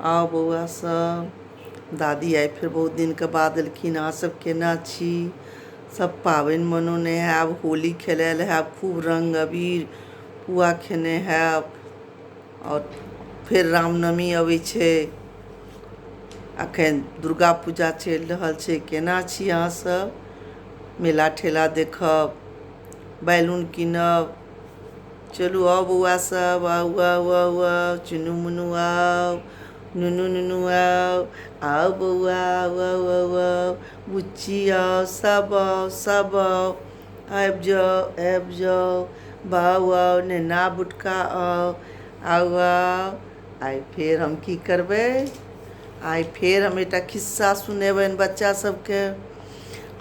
आउ बौआ सब, दादी आइ फेर बहुत दिनके बाद एलखिन। अहाँ सब केना छी? सब पाबनि मनौने हैब, होली खेलायल हैब, खूब रङ्ग अबीर पुआ खेने हैब। आओर फेर रामनवमी अबै छै, अखन दुर्गा पूजा चलि रहल छै। केना छी अहाँ सब? मेला ठेला देखब, बैलून कीनब। चलू आउ बौआ सब, आउ आउ आउ आउ, चुनू मुनू आउ, नुनू नुनू आउ, आउ बौआ आउ आउ आउ आउ, बुच्ची आउ, सब आउ, सब आउ, आबि जाउ आबि जाउ, बाउ आउ, नेना भुटका आउ, आउ आउ। आइ फेर हम की करबै? आइ फेर हम एकटा खिस्सा सुनेबनि बच्चा सबके।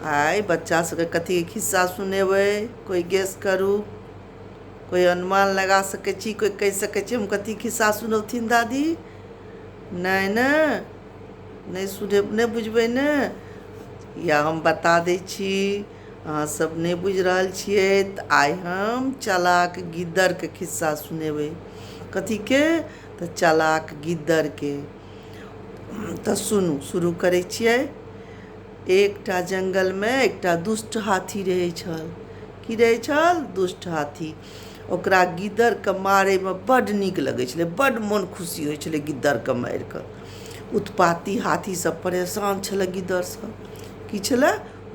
आइ बच्चा सबके कथीके खिस्सा सुनेबै? कोइ गेस करू, कोइ अनुमान लगा सकै छी, कोइ कहि सकै छी हम कथी खिस्सा सुनौथिन दादी? नहि ने, नहि सुने, नहि बुझबै ने? या हम बता दै छी, अहाँ सब नहि बुझि रहल छियै तऽ आइ हम चलाक गिद्दड़के खिस्सा सुनेबै। कथीके? तऽ चलाक गिद्दड़के। तऽ सुनू, शुरू करै छियै। एकटा जङ्गलमे एकटा दुष्ट हाथी रहै छल। की रहै छल? दुष्ट हाथी। ओकरा गिद्दड़के मारैमे बड्ड नीक लगै छलै, बड्ड मोन खुशी होइ छलै गिद्दड़के मारिकऽ। उत्पाती हाथी सब परेशान छलै गिद्दड़सँ। की छलै?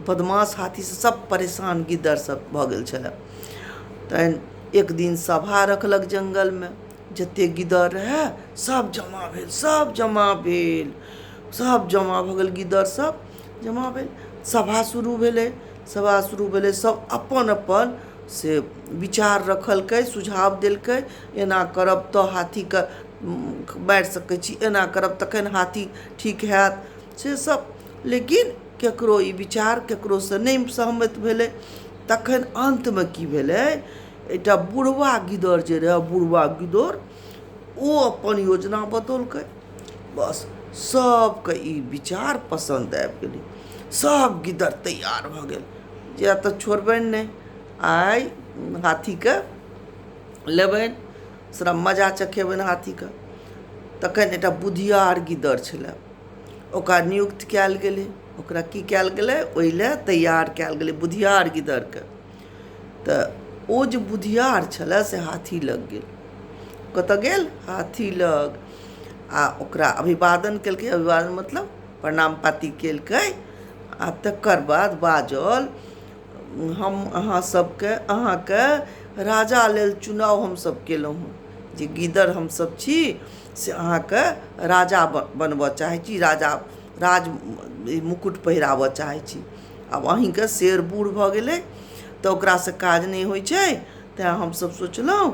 बदमाश हाथीसँ सब परेशान गिद्दड़ सब भऽ गेल छलै। तहन एक दिन सभा रखलक जङ्गलमे, जतेक गिद्दड़ रहै सब जमा भेल, सब जमा भेल, सब जमा भऽ गेल, गिद्दड़ सब जमा भेल। सभा शुरू भेलै, सभा शुरू भेलै, सब अपन अपन से विचार रखलकै, सुझाव देलकै, एना करब तऽ हाथीके मारि सकै छी, एना करब तखन हाथी ठीक हैत, से सब। लेकिन केकरो ई विचार केकरोसँ नहि सहमत भेलै। तखन अन्तमे की भेलै, एकटा बुढ़वा गिद्दड़ जे रहै, बुढ़वा गिद्दड़, ओ अपन योजना बतौलकै। बस सबके ई विचार पसन्द आबि गेलै, सब गिद्दड़ तैयार भऽ गेल जे तऽ छोड़बनि नहि, आइ हाथीके लेबनि, सारा मजा चखेबनि हाथीके। तखन एकटा बुधियार गिद्दड़ छलै, ओकरा नियुक्त कयल गेलै। ओकरा की कयल गेलै? ओहि लए तैयार कयल गेलै बुधियार गिद्दड़के। तऽ ओ जे बुधियार छलै से हाथी लग गेल। कतऽ गेल? हाथी लग। आ ओकरा अभिवादन केलकै, अभिवादन मतलब प्रणाम पाती केलकै। आ तकर बाद बाजल, हम अहाँ सबके, अहाँके राजा लेल चुनाव हमसब केलहुँ हँ, जे गिद्दड़ हमसब छी से अहाँके राजा बनबऽ चाहै छी, राजा राज मुकुट पहिराबऽ चाहै छी। आब अहीँके शेर बूढ़ भऽ गेलै तऽ ओकरासँ काज नहि होइ छै, तेँ हमसब सोचलहुँ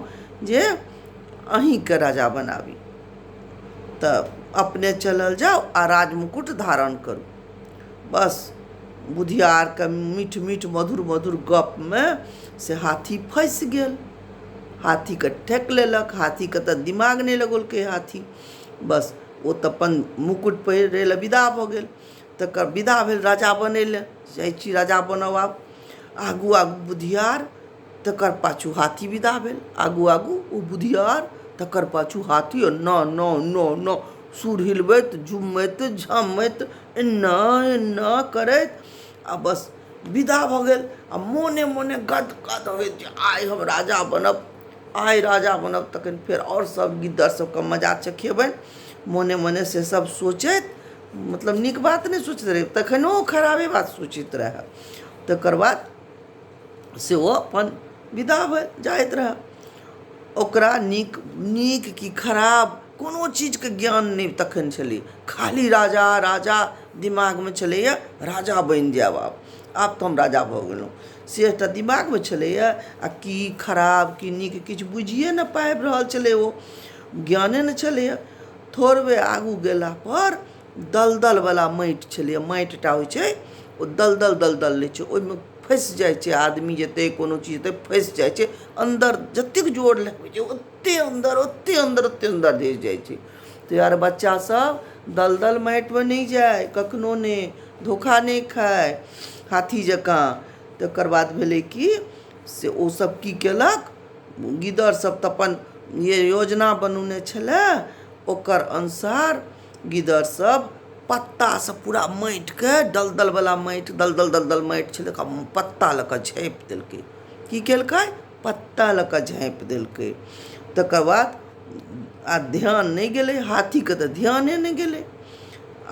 जे अहीँके राजा बनाबी, तऽ अपने चलल जाउ आ राज मुकुट धारण करू। बस बुधियारके मीठ मीठ मधुर मधुर गपमे से हाथी फँसि गेल। हाथीके ठकि लेलक, हाथीके तऽ दिमाग नहि लगौलकै हाथी। बस ओ तऽ अपन मुकुट पहिरै लए विदा भऽ गेल। तकर विदा भेल राजा बनै लए, जाइ छी राजा बनब आब। आगू आगू बुधियार, तकर पाछू हाथी विदा भेल। आगू आगू ओ बुधियार, तकर पाछू हाथी, न न न न सुर हिलबैत झुमैत झमैत एना एना करैत आ बस विदा भऽ गेल। आ मोने मोने गद गद होइत जे आइ हम राजा बनब, आइ राजा बनब, तखन फेर आओर सब गिद्दड़ सबके मजा चखेबनि। मोने मोने से सब सोचैत, मतलब नीक बात नहि सोचैत रहै, तखनो ओ खराबे बात सोचैत रहए। तकर बाद से ओ अपन विदा भेल जाइत रहए। ओकरा नीक नीक कि खराब कोनो चीजके ज्ञान नहि तखन छलै, खाली राजा राजा दिमागमे छलैए, राजा बनि जायब आब, आब तऽ हम राजा भऽ गेलहुँ, से एकटा दिमागमे छलैए। आ की खराब की नीक किछु बुझिए नहि पाबि रहल छलै, ओ ज्ञाने नहि छलैए। थोड़बे आगू गेलापर दलदलवला माटि छलैए, माटि टा होइ छै ओ दलदल दलदल रहै छै, ओहिमे फँसि जाइ छै आदमी जेतै कोनो चीज जेतै फँसि जाइ छै अन्दर, जतेक जोर लगबै छै ओतेक अन्दर ओतेक अन्दर ओतेक अन्दर धसि जाइ छै। ताहि दुआरे बच्चासभ दलदल माटिमे नहि जाइ, कखनो नहि, धोखा नहि खाइ हाथी जकाँ। तकर बाद भेलै कि से ओसभ की केलक, गिद्दड़सभ तऽ अपन जे योजना बनौने छलै ओकर अनुसार गिदड़ सब पत्तासँ पूरा माटिके, दलदलवला माटि, दलदल दलदल माटि छलै, पत्ता लऽ कऽ झाँपि देलकै। की केलकै? पत्ता लऽ कऽ झाँपि देलकै। तकर बाद आ ध्यान नहि गेलै हाथीके, तऽ ध्याने नहि गेलै।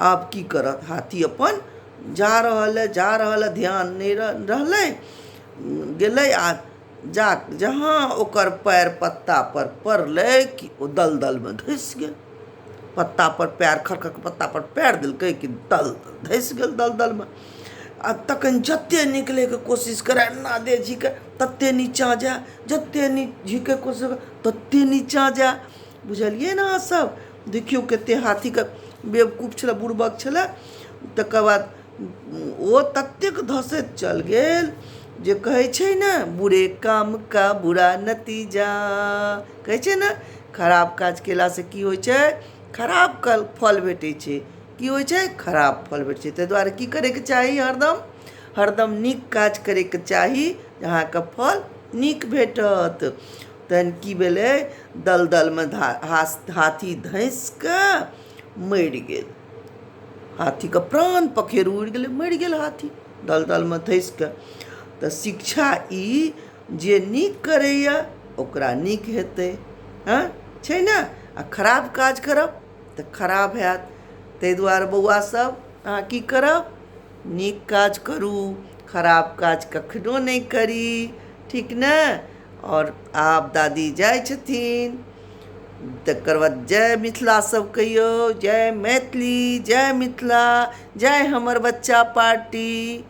आब की करत हाथी? अपन जा रहल हइ, जा रहल हइ, ध्यान नहि रहलै, गेलै आ जा जहाँ ओकर पएर पत्तापर पड़लै कि ओ दलदलमे धँसि गेल। पत्तापर पएर खर खर पत्तापर पएर देलकै कि दल धँसि गेल दलदलमे। आ तखन जतेक निकलैके कोशिश करय, एना देह झीकै, ततेक नीचाँ जाय, जतेक झीकैके कोशिश करय ततेक नीचाँ जाय। बुझलियै ने अहाँसभ? देखियौ कतेक हाथीके बेवकूफ छलै, बुड़बक छलै। तकर बाद ओ ततेक धँसैत चल गेल जे कहै छै ने, बुरे काम का बुरा नतीजा कहै छै ने। खराब काज कयलासँ की होइ छै? खराब फल भेटै छै। की होइ छै? खराब फल भेटै छै। ताहि दुआरे की करयके चाही? हरदम हरदम नीक काज करयके चाही, अहाँके फल नीक भेटत। तहन की भेलै? दलदलमे हाथी धँसि कऽ मरि गेल। हाथीके प्राण पखेरु उड़ि गेलै, मरि गेल हाथी दलदलमे धँसि कऽ। तऽ शिक्षा ई जे नीक करैए ओकरा नीक हेतै, हँ छै ने? आ खराब काज करब तऽ खराब हैत। ताहि दुआरे बौआ सब, अहाँ की करब? नीक काज करू, खराब काज कखनो नहि करी, ठीक ने? आओर आब दादी जाइ छथिन। तकर बाद जय मिथिला सब कहियौ, जय मैथिली, जय मिथिला, जय हमर बच्चा party.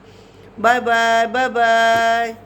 Bye bye, bye bye.